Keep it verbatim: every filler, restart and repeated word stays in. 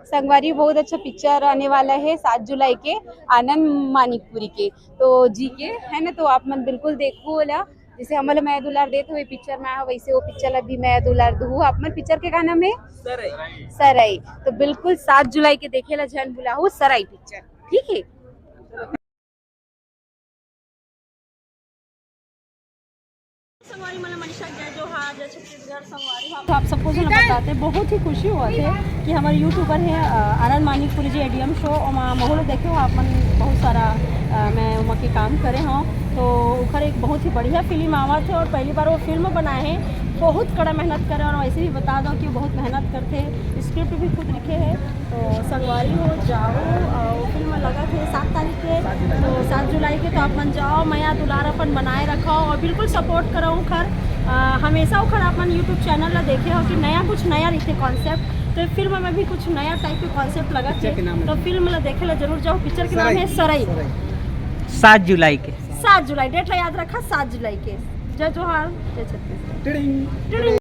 संगवारी, बहुत अच्छा पिक्चर आने वाला है सात जुलाई के, आनंद मानिकपुरी के। तो जी के है ना, तो आप मन बिल्कुल देखहू ओला। जैसे हमन ला मया दुलार देत हवे पिक्चर में, वैसे वो पिक्चर ला भी मया दुलार दुहू। आप मन, पिक्चर के का नाम है? सरई। सरई। तो बिल्कुल सात जुलाई के देखे ला झन भुलाहू सरई पिक्चर, ठीक है? संगवारी मन ला मनीषा, जय जोहार, जय छत्तीसगढ़। संगवारी हो, तो आप सबको जो बताते, बहुत ही खुशी हुआ थे कि हमारे यूट्यूबर हैं, अ, आनंद मानिकपुरी जी, एडीएम शो, ओमा महू ला देखे हो आप मन, बहुत सारा, अ, मैं ओमा के काम करे हूँ, तो ओकर एक बहुत ही बढ़िया फिल्म आवा थे और पहली बार वो फिल्म बनाए हैं। बहुत कड़ा मेहनत करे और वैसे भी बता दो कि वो बहुत मेहनत करते, स्क्रिप्ट भी खुद लिखे हैं। तो संगवारी हो, जाओ, अ, वो फिल्म लगा थे सात तारीख के, तो सात जुलाई के, तो आप मन जाओ, मया दुलार अपन बनाए रखो और बिल्कुल सपोर्ट करो ओखर। अ, हमेशा ओखर आप मन यूट्यूब चैनल ला देखे हो कि नया, कुछ नया रहिथे कॉन्सेप्ट, तो फिल्म में भी कुछ नया टाइप के कॉन्सेप्ट लगा थे, पिक्चर के नाम तो है? फिल्म ला देखे ला जरूर जाओ। पिक्चर के नाम है सरई। सरई। सात जुलाई के। सात जुलाई, डेट ला याद रखा, सात जुलाई के। जय जोहार, जय छत्तीसगढ़। टिड़िंग। टिड़िंग।